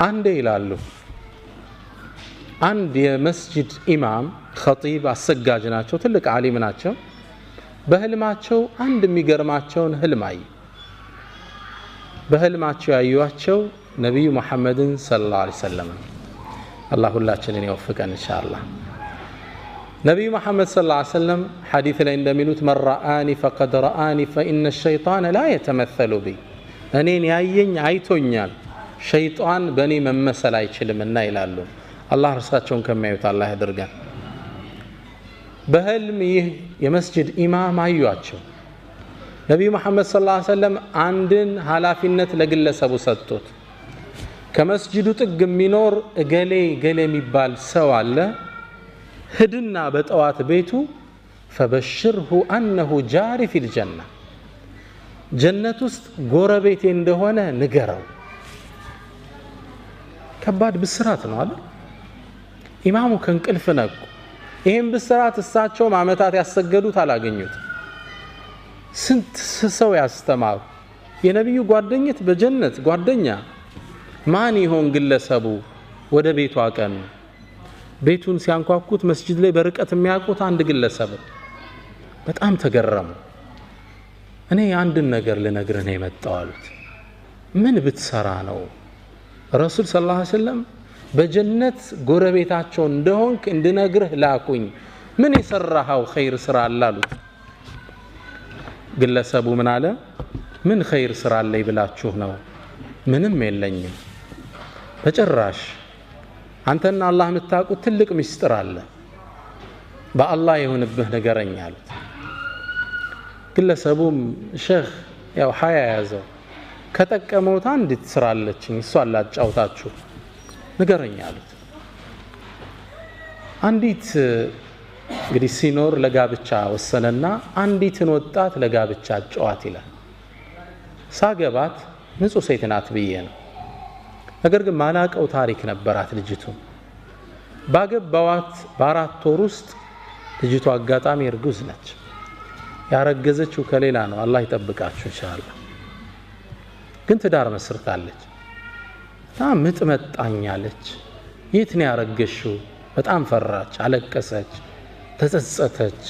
አንዴ ይላሉ አንድ የመስጂድ ኢማም ኸጢብ አሰጋጅ ናቸው፣ ትልቅ ዓሊም ናቸው። በህልማቸው አንድ የሚገርማቸውን ህልም አዩ። በህልማቸው ያዩዋቸው ነቢዩ መሐመድን ሰለላሁ ዐለይሂ ወሰለም። አላህ ሁላችንን ይወፍቀን ኢንሻአላህ። ነቢዩ መሐመድ ሰለላሁ ዐለይሂ ወሰለም ሐዲስ ላይ እንደሚሉት መን ረአኒ ፈቀድ ረአኒ ፈኢነ ሸይጣነ ላ የተመሰሉ ቢ፣ እኔን ያየኝ አይቶኛል፣ ሸይጣን በእኔ መመሰል አይችልምና ይላሉ። አላህ እርሳቸውን ከሚያዩት አላህ ያድርገን። በህልም ይህ የመስጅድ ኢማም አዩአቸው። ነቢዩ መሐመድ ሰለላሁ ዐለይሂ ወሰለም አንድን ኃላፊነት ለግለሰቡ ሰጡት። ከመስጅዱ ጥግ የሚኖር እገሌ እገሌ የሚባል ሰው አለ፣ ሂድና በጠዋት ቤቱ فبشره أنه جاري في الجنة፣ ጀነት ውስጥ ጎረቤቴ እንደሆነ ንገረው። ከባድ ብስራት ነው አይደል? ኢማሙ ከእንቅልፍ ነቁ። ይህም ብስራት እሳቸውም ዓመታት ያሰገዱት አላገኙት። ስንት ሰው ያስተማሩ የነቢዩ ጓደኝት በጀነት ጓደኛ ማን ይሆን ግለሰቡ? ወደ ቤቱ አቀኑ። ቤቱን ሲያንኳኩት መስጂድ ላይ በርቀት የሚያውቁት አንድ ግለሰብ። በጣም ተገረሙ። እኔ አንድን ነገር ልነግርህ ነው የመጣው አሉት። ምን ብትሰራ ነው ረሱል ሰለላሁ ዐለይሂ ወሰለም በጀነት ጎረቤታቸው እንደሆንክ እንድነግርህ ላኩኝ። ምን የሰራኸው ኸይር ስራ አለ አሉት። ግለሰቡ ምን አለ? ምን ኸይር ስራ አለኝ ብላችሁ ነው? ምንም የለኝም በጭራሽ። አንተና አላህ የምታውቁት ትልቅ ምስጢር አለ፣ በአላህ የሆንብህ ንገረኝ አሉት። ግለሰቡም ሼህ ያው ሀያ ያዘው፣ ከጠቀመውት አንዲት ስራ አለችኝ፣ እሷን ላጫውታችሁ ንገረኝ አሉት። አንዲት እንግዲህ ሲኖር ለጋብቻ ወሰነና አንዲትን ወጣት ለጋብቻ አጨዋት ይላል። ሳገባት ንጹህ ሴት ናት ብዬ ነው። ነገር ግን ማላቀው ታሪክ ነበራት ልጅቱ። ባገባዋት በ4 ወር ውስጥ ልጅቱ አጋጣሚ እርጉዝ ነች። ያረገዘችው ከሌላ ነው። አላህ ይጠብቃችሁ ኢንሻአላህ። ግን ትዳር መስርታለች። በጣም ምጥ መጣኛለች። የት ነው ያረገሽው? በጣም ፈራች፣ አለቀሰች፣ ተጸጸተች፣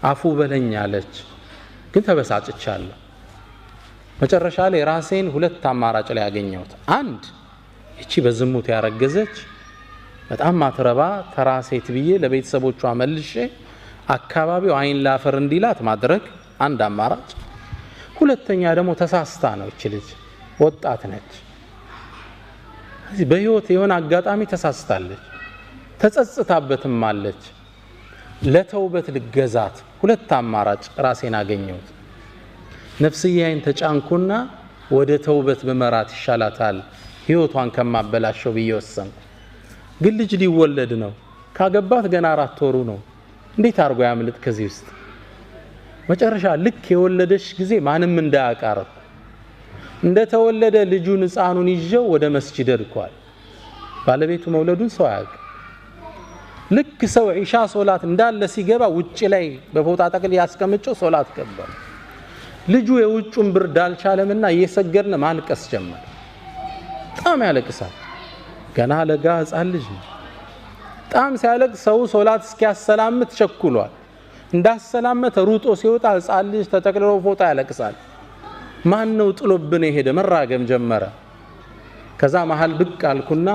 አፉ በለኝ አለች። ግን ተበሳጭቻለሁ። መጨረሻ ላይ ራሴን ሁለት አማራጭ ላይ ያገኘሁት፣ አንድ እቺ በዝሙት ያረገዘች በጣም ማትረባ ተራ ሴት ብዬ ለቤተሰቦቿ መልሼ አካባቢው አይን ላፈር እንዲላት ማድረግ አንድ አማራጭ። ሁለተኛ ደግሞ ተሳስታ ነው፣ እቺ ልጅ ወጣት ነች፣ እዚህ በህይወት የሆነ አጋጣሚ ተሳስታለች፣ ተጸጽታበትም አለች። ለተውበት ልገዛት። ሁለት አማራጭ ራሴን አገኘሁት። ነፍስያዬን ተጫንኩና ወደ ተውበት በመራት ይሻላታል ህይወቷን ከማበላሸው ብዬ ወሰንኩ። ግን ልጅ ሊወለድ ነው። ካገባት ገና 4 ወሩ ነው። እንዴት አድርጎ ያምልጥ ከዚህ ውስጥ? መጨረሻ ልክ የወለደች ጊዜ ማንም እንዳያቃረብ እንደተወለደ ልጁን ህፃኑን ይዤው ወደ መስጂድ ሄድኳል። ባለቤቱ መውለዱን ሰው አያውቅም። ልክ ሰው ኢሻ ሶላት እንዳለ ሲገባ ውጪ ላይ በፎጣ ጠቅል ያስቀምጨው ሶላት ገባ። ልጁ የውጩን ብርድ አልቻለምና እየሰገድን ማልቀስ ጀመረ። በጣም ያለቅሳል። ገና ለጋ ህፃን ልጅ ነው። በጣም ሲያለቅስ ሰው ሶላት እስኪያሰላምት ቸኩሏል። እንዳሰላመተ ሩጦ ሲወጣ ህፃን ልጅ ተጠቅልሎ ፎጣ ያለቅሳል። ማን ነው ጥሎብን የሄደ? መራገም ጀመረ። ከዛ መሃል ብቅ አልኩና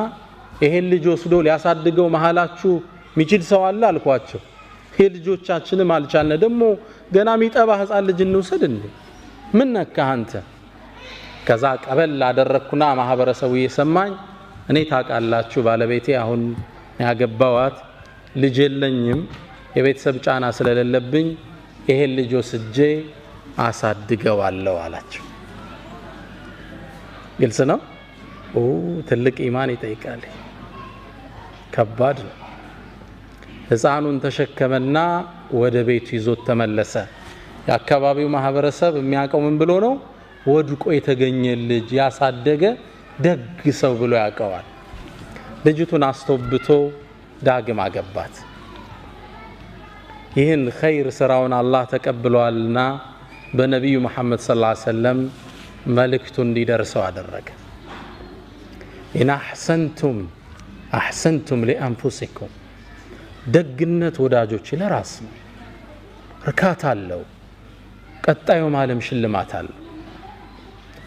ይሄን ልጅ ወስዶ ሊያሳድገው መሃላችሁ የሚችል ሰው አለ አልኳቸው። ይሄ ልጆቻችንም አልቻልነ፣ ደግሞ ገና የሚጠባ ህፃን ልጅ እንውሰድ እንዴ? ምን ነካህ አንተ? ከዛ ቀበል አደረግኩና ማህበረሰቡ እየሰማኝ እኔ ታውቃላችሁ ባለቤቴ አሁን ያገባዋት ልጅ የለኝም፣ የቤተሰብ ጫና ስለሌለብኝ ይሄን ልጅ ወስጄ አሳድገዋለሁ አላቸው። ግልጽ ነው። ትልቅ ኢማን ይጠይቃል። ከባድ ነው። ህፃኑን ተሸከመና ወደ ቤቱ ይዞት ተመለሰ። የአካባቢው ማህበረሰብ የሚያውቀው ምን ብሎ ነው? ወድቆ የተገኘ ልጅ ያሳደገ ደግ ሰው ብሎ ያውቀዋል። ልጅቱን አስተውብቶ ዳግም አገባት። ይህን ኸይር ስራውን አላህ ተቀብሏልና በነቢዩ መሐመድ ሰለላሁ ዐለይሂ ወሰለም መልእክቱ እንዲደርሰው አደረገ። إن أحسنتم أحسنتم لأنفسكم። ደግነት ወዳጆች ለራስ ነው፣ እርካታ አለው፣ ቀጣዩም ዓለም ሽልማት አለው።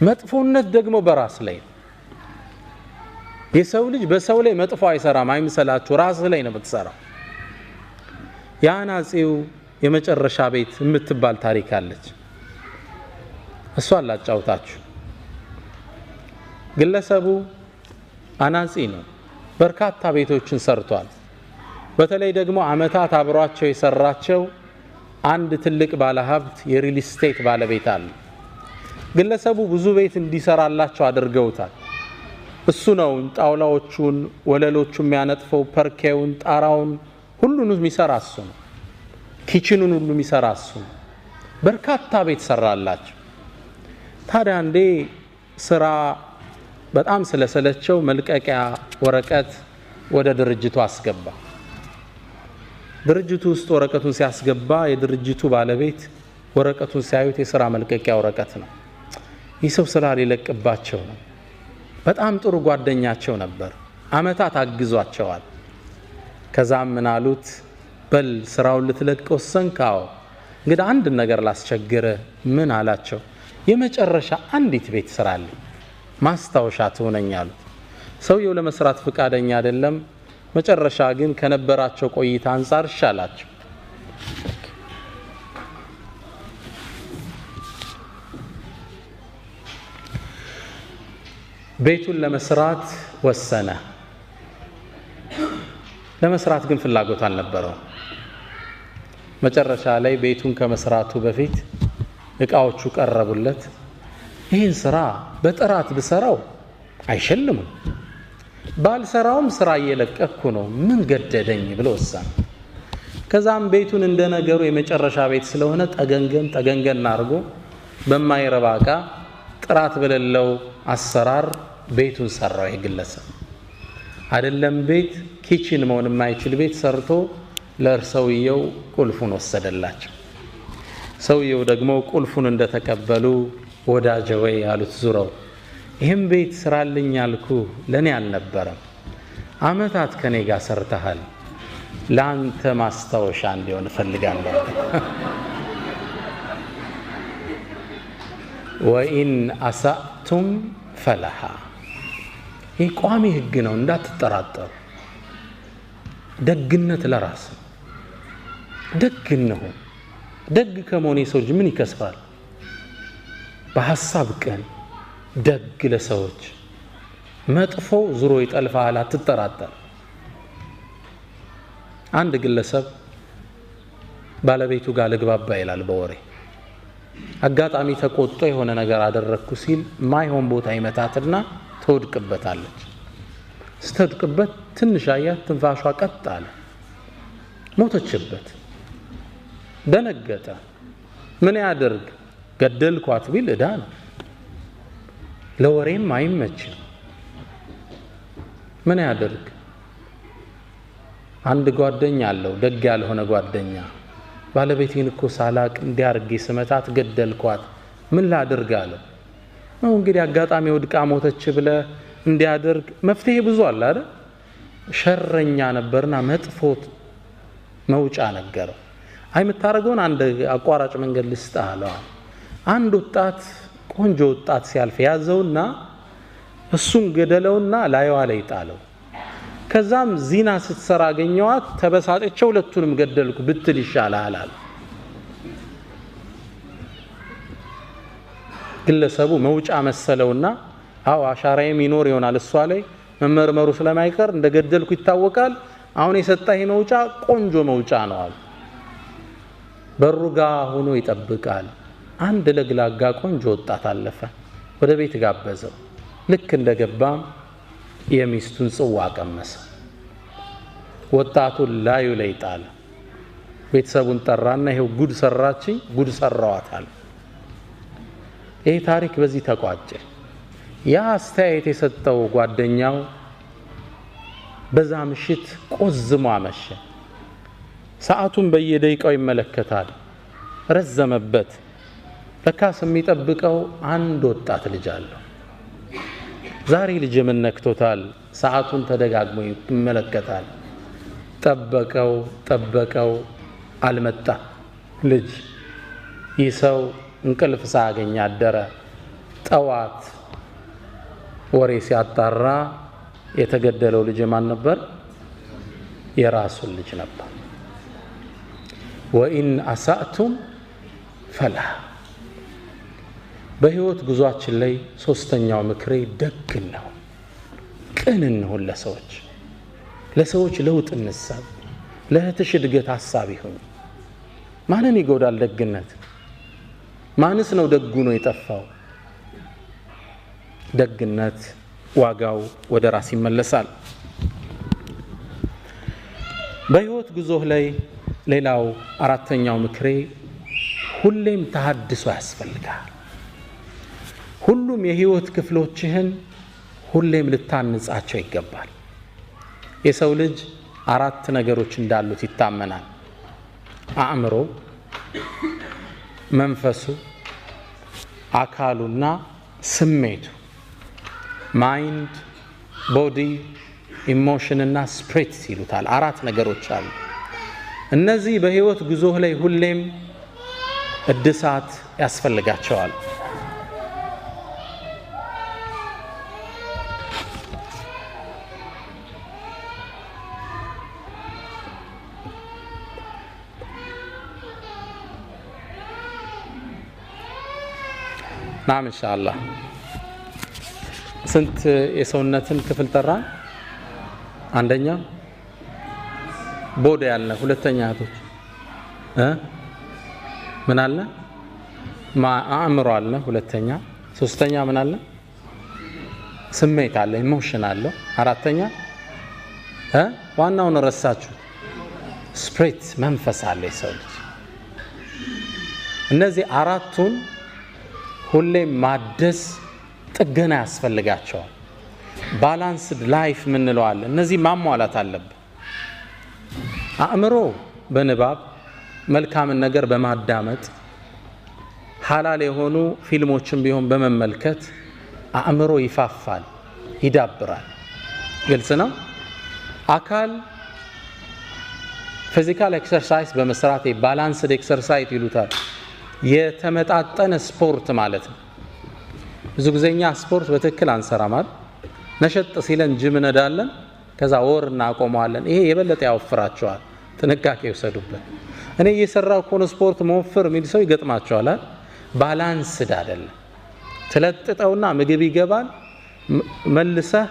መጥፎነት ደግሞ በራስ ላይ ነው። የሰው ልጅ በሰው ላይ መጥፎ አይሰራም፣ አይምሰላችሁ፣ ራስ ላይ ነው የምትሰራው። የአናጺው የመጨረሻ ቤት የምትባል ታሪክ አለች። እሷን ላጫውታችሁ። ግለሰቡ አናጺ ነው። በርካታ ቤቶችን ሰርቷል። በተለይ ደግሞ አመታት አብሯቸው የሰራቸው አንድ ትልቅ ባለሀብት የ real estate ባለቤት አለ። ግለሰቡ ብዙ ቤት እንዲሰራላቸው አድርገውታል። እሱ ነው ጣውላዎቹን፣ ወለሎቹን የሚያነጥፈው፣ ፐርኬውን፣ ጣራውን ሁሉንም የሚሰራ እሱ ነው። Kitchen ኑን ሁሉ የሚሰራ እሱ ነው። በርካታ ቤት ሰራላቸው። ታዲያ አንዴ ስራ በጣም ስለሰለቸው መልቀቂያ ወረቀት ወደ ድርጅቱ አስገባ። ድርጅቱ ውስጥ ወረቀቱን ሲያስገባ የድርጅቱ ባለቤት ወረቀቱን ሲያዩት የስራ መልቀቂያ ወረቀት ነው። ይህ ሰው ስራ ሊለቅባቸው ነው። በጣም ጥሩ ጓደኛቸው ነበር። አመታት አግዟቸዋል። ከዛም ምን አሉት? በል ስራውን ልትለቅ ወሰንክ? አዎ። እንግዲህ አንድ ነገር ላስቸግርህ። ምን አላቸው? የመጨረሻ አንዲት ቤት ስራልኝ፣ ማስታወሻ ትሆነኝ አሉት። ሰውየው ለመስራት ፍቃደኛ አይደለም። መጨረሻ ግን ከነበራቸው ቆይታ አንጻር እሺ አላቸው። ቤቱን ለመስራት ወሰነ። ለመስራት ግን ፍላጎት አልነበረውም። መጨረሻ ላይ ቤቱን ከመስራቱ በፊት እቃዎቹ ቀረቡለት። ይህን ስራ በጥራት ብሰራው አይሸልሙም፣ ባልሰራውም ስራ እየለቀኩ ነው፣ ምን ገደደኝ ብሎ ወሰነ። ከዛም ቤቱን እንደነገሩ የመጨረሻ ቤት ስለሆነ ጠገንገን ጠገንገን አድርጎ በማይረባ እቃ ጥራት በሌለው አሰራር ቤቱን ሰራው። ይሄ ግለሰብ አይደለም ቤት kitchen መሆን የማይችል ቤት ሰርቶ ለሰውየው ቁልፉን ወሰደላቸው። ሰውየው ደግሞ ቁልፉን እንደተቀበሉ ወዳጄ ወይ አሉት ዙረው፣ ይህም ቤት ስራልኝ ያልኩ ለኔ አልነበረም፣ አመታት ከኔ ጋር ሰርተሃል፣ ለአንተ ማስታወሻ እንዲሆን እፈልጋለሁ። ወኢን አሳእቱም ፈለሃ። ይህ ቋሚ ህግ ነው፣ እንዳትጠራጠሩ። ደግነት ለራስ ነው። ደግ እንሁን። ደግ ከመሆን የሰው ልጅ ምን ይከስራል? በሐሳብ ቅን፣ ደግ ለሰዎች፣ መጥፎ ዙሮ ይጠልፋል፣ አትጠራጠር። አንድ ግለሰብ ባለቤቱ ጋር ልግባባ ይላል በወሬ። አጋጣሚ ተቆጥቶ የሆነ ነገር አደረግኩ ሲል ማይሆን ቦታ ይመታትና ትወድቅበታለች። ስትወድቅበት ትንሽ አያት፣ ትንፋሿ ቀጥ አለ፣ ሞተችበት። ደነገጠ። ምን ያድርግ? ገደልኳት ቢል ዕዳ ነው፣ ለወሬም አይመችም። ምን ያድርግ? አንድ ጓደኛ አለው፣ ደግ ያልሆነ ጓደኛ። ባለቤቴን እኮ ሳላቅ እንዲያርጌ ስመታት ገደልኳት፣ ምን ላድርግ አለው። ነው እንግዲህ አጋጣሚ ወድቃ ሞተች ብለህ እንዲያደርግ መፍትሄ ብዙ አለ አይደል? ሸረኛ ነበርና መጥፎት መውጫ ነገረው። አይ የምታደርገውን አንድ አቋራጭ መንገድ ልስጥህ አለው። አንድ ወጣት ቆንጆ ወጣት ሲያልፍ ያዘውና እሱን ገደለውና ላይዋ ላይ ጣለው። ከዛም ዚና ስትሰራ አገኘዋት፣ ተበሳጨቸው፣ ሁለቱንም ገደልኩ ብትል ይሻላል አለ። ግለሰቡ መውጫ መሰለውና አዎ አሻራዬም ይኖር ይሆናል እሷ ላይ መመርመሩ ስለማይቀር እንደገደልኩ ይታወቃል። አሁን የሰጠኸኝ መውጫ ቆንጆ መውጫ ነው አለ። በሩ ጋ ሆኖ ይጠብቃል። አንድ ለግላጋ ቆንጆ ወጣት አለፈ። ወደ ቤት ጋበዘው። ልክ እንደገባም የሚስቱን ጽዋ ቀመሰ። ወጣቱን ላዩ ላይ ጣለ። ቤተሰቡን ጠራና ይሄው ጉድ ሰራችኝ፣ ጉድ ሰራዋታል። ይህ ታሪክ በዚህ ተቋጨ። ያ አስተያየት የሰጠው ጓደኛው በዛ ምሽት ቆዝሞ አመሸ። ሰዓቱን በየደቂቃው ይመለከታል። ረዘመበት። ለካስ የሚጠብቀው አንድ ወጣት ልጅ አለው። ዛሬ ልጅ ምን ነክቶታል? ሰዓቱን ተደጋግሞ ይመለከታል። ጠበቀው ጠበቀው፣ አልመጣ ልጅ። ይህ ሰው እንቅልፍ ሳያገኝ አደረ። ጠዋት ወሬ ሲያጣራ የተገደለው ልጅ ማን ነበር? የራሱን ልጅ ነበር። ወኢን አሳእቱም ፈላህ። በህይወት ጉዟችን ላይ ሶስተኛው ምክሬ ደግ እንሁን፣ ቅን እንሁን። ለሰዎች ለውጥ እንሳብ። ለእህትሽ እድገት ሀሳብ ይሁን። ማንን ይጎዳል ደግነት? ማንስ ነው ደጉ ነው የጠፋው? ደግነት ዋጋው ወደ ራስ ይመለሳል። በህይወት ጉዞህ ላይ ሌላው አራተኛው ምክሬ ሁሌም ተሃድሶ ያስፈልጋል። ሁሉም የህይወት ክፍሎችህን ሁሌም ልታንጻቸው ይገባል። የሰው ልጅ አራት ነገሮች እንዳሉት ይታመናል። አእምሮ፣ መንፈሱ፣ አካሉና ስሜቱ። Mind፣ body፣ emotion እና spirit ይሉታል። አራት ነገሮች አሉ። እነዚህ በህይወት ጉዞህ ላይ ሁሌም እድሳት ያስፈልጋቸዋል። ናም ኢንሻአላህ። ስንት የሰውነትን ክፍል ጠራ? አንደኛ body ያልነ፣ ሁለተኛ እህቶች ምን አለ? አእምሮ አለ ሁለተኛ፣ ሶስተኛ ምን አለ? ስሜት አለ፣ emotion አለ። አራተኛ ዋናውን ረሳችሁት፣ spirit መንፈስ አለ የሰው ልጅ። እነዚህ አራቱን ሁሌም ማደስ ጥገና ያስፈልጋቸዋል። Balanced life ምንለው አለ። እነዚህ ማሟላት አለብን። አእምሮ በንባብ፣ መልካምን ነገር በማዳመጥ፣ ሐላል የሆኑ ፊልሞችን ቢሆን በመመልከት አእምሮ ይፋፋል፣ ይዳብራል። ግልጽ ነው። አካል physical exercise በመስራት፣ balanced exercise ይሉታል፣ የተመጣጠነ ስፖርት ማለት ነው። ብዙ ጊዜ እኛ ስፖርት በትክክል አንሰራም አይደል? ነሸጥ ሲለን ጅም እንሄዳለን፣ ከዛ ወር እናቆመዋለን። ይሄ የበለጠ ያወፍራቸዋል። ጥንቃቄ ይውሰዱበት። እኔ እየሰራው ከሆነ ስፖርት መወፍር የሚል ሰው ይገጥማቸዋል። Balanced አይደለም። ትለጥጠውና ምግብ ይገባል መልሰህ።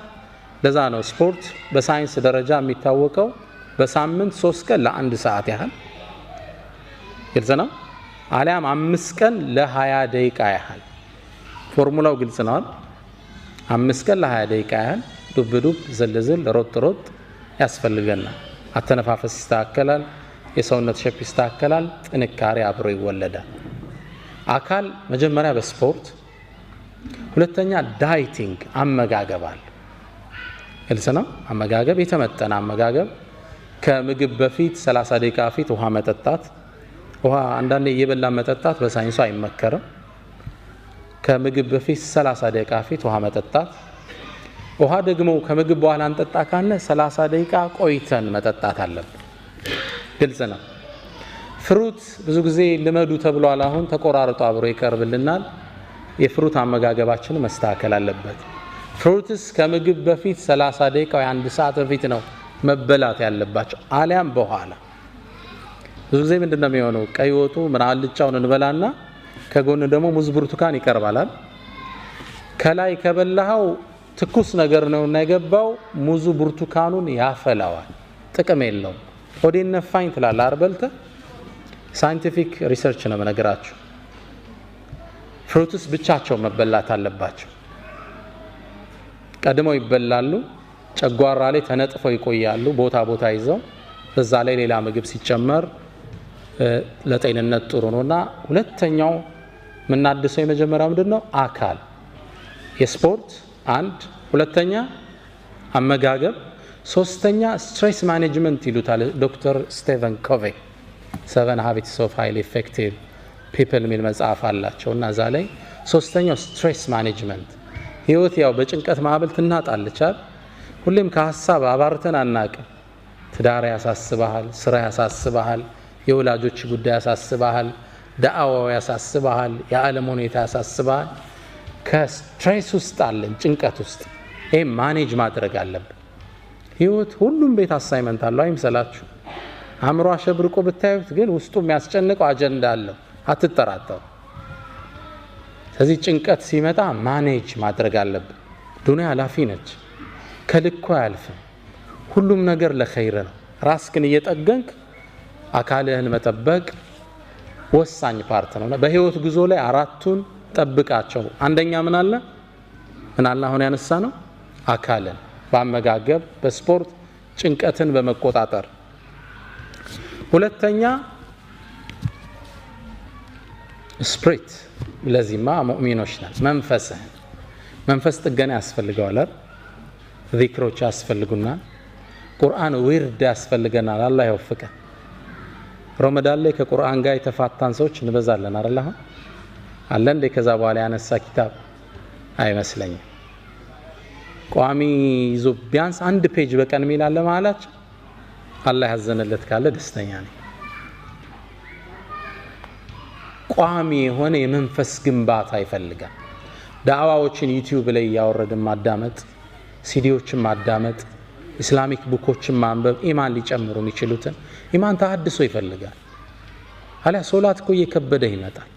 ለዛ ነው ስፖርት በሳይንስ ደረጃ የሚታወቀው በሳምንት 3 ቀን ለ1 ሰዓት ያህል፣ ግልጽ ነው። አሊያም 5 ቀን ለ20 ደቂቃ ያህል። ፎርሙላው ግልጽ ነው። 5 ቀን ለ20 ደቂቃ ያህል ዱብ ዱብ፣ ዝል ዝል፣ ሮጥ ሮጥ ያስፈልገናል። አተነፋፈስ ይስተካከላል፣ የሰውነት shape ይስተካከላል፣ ጥንካሬ አብሮ ይወለዳል። አካል መጀመሪያ በስፖርት፣ ሁለተኛ dieting አመጋገብ አለ። ግልጽ ነው። አመጋገብ፣ የተመጠነ አመጋገብ፣ ከምግብ በፊት 30 ደቂቃ በፊት ውሃ መጠጣት። ውሃ አንዳንዴ እየበላን መጠጣት በሳይንሱ አይመከርም። ከምግብ በፊት 30 ደቂቃ በፊት ውሃ መጠጣት። ውሃ ደግሞ ከምግብ በኋላ እንጠጣ ካለ 30 ደቂቃ ቆይተን መጠጣት አለብን። ግልጽ ነው። Fruit ብዙ ጊዜ ልመዱ ተብሏል። አሁን ተቆራርጦ አብሮ ይቀርብልናል። የ fruit አመጋገባችን መስተካከል አለበት። Fruits ከምግብ በፊት 30 ደቂቃ ወይ 1 ሰዓት በፊት ነው መበላት ያለባቸው፣ አሊያም በኋላ። ብዙ ጊዜ ምንድነው የሚሆነው? ቀይ ወጡ ምን አልጫውን እንበላና ከጎን ደግሞ ሙዝ፣ ብርቱካን ይቀርባል። ከላይ ከበላኸው ትኩስ ነገር ነውና የገባው ሙዙ ብርቱካኑን ያፈላዋል፣ ጥቅም የለውም። ሆዴን ነፋኝ ትላለህ አይደል? Scientific research ነው የምነግራችሁ። Fruits ብቻቸው መበላት አለባቸው። ቀድመው ይበላሉ፣ ጨጓራ ላይ ተነጥፈው ይቆያሉ ቦታ ቦታ ይዘው። በዛ ላይ ሌላ ምግብ ሲጨመር ለጤንነት ጥሩ ነውና ሁለተኛው የምናድሰው የመጀመሪያው ምንድነው? አካል የስፖርት አንድ፣ ሁለተኛ አመጋገብ፣ ሶስተኛ stress management ይሉታል ዶክተር ስቴቨን ኮቬ። Seven Habits of Highly Effective People የሚል መጽሐፍ አላቸው እና እዛ ላይ ሶስተኛው stress management። ህይወት ያው በጭንቀት ማዕበል ትናጣለች አይደል? ሁሌም ከሀሳብ አባርተን አናቅም። ትዳር ያሳስበሃል፣ ስራ ያሳስበሃል፣ የወላጆች ጉዳይ ያሳስበሃል፣ ዳዕዋው ያሳስበሃል፣ የዓለም ሁኔታ ያሳስበሃል። ከ stress ውስጥ አለን፣ ጭንቀት ውስጥ። ይሄ manage ማድረግ አለብን። ህይወት ሁሉም ቤት assignment አለው አይምሰላችሁ። አእምሮ አሸብርቆ ብታዩት ግን ውስጡ የሚያስጨንቀው አጀንዳ አለው፣ አትጠራጠሩ። ስለዚህ ጭንቀት ሲመጣ manage ማድረግ አለብን። ዱንያ ኃላፊ ነች፣ ከልኩ አያልፍም። ሁሉም ነገር ለኸይር ነው። ራስህን እየጠገንክ አካልህን መጠበቅ ወሳኝ part ነው። በህይወት ጉዞ ላይ አራቱን ጠብቃቸው። አንደኛ ምን አለ ምን አለ አሁን ያነሳ ነው አካልን በአመጋገብ፣ በስፖርት፣ ጭንቀትን በመቆጣጠር። ሁለተኛ spirit፣ ለዚህማ ሙእሚኖች ነን። መንፈስህን መንፈስ ጥገና ያስፈልገዋል አይደል? ዚክሮች ያስፈልጉናል። ቁርአን ዊርድ ያስፈልገናል። አላህ ይወፍቀን። ረመዳን ላይ ከቁርአን ጋር የተፋታን ሰዎች እንበዛለን አይደል? አሁን አለ እንዴ ከዛ በኋላ ያነሳ ኪታብ አይመስለኝም። ቋሚ ይዞ ቢያንስ አንድ page በቀን የሚል አለ መሀላችን። አላህ ያዘነለት ካለ ደስተኛ ነኝ። ቋሚ የሆነ የመንፈስ ግንባታ ይፈልጋል። ዳዕዋዎችን ዩቲዩብ ላይ እያወረድን ማዳመጥ፣ ሲዲዎችን ማዳመጥ፣ Islamic book ኦችን ማንበብ ኢማን ሊጨምሩ የሚችሉትን ኢማን ተሀድሶ ይፈልጋል። አሊያ ሶላት እኮ እየከበደ ይመጣል።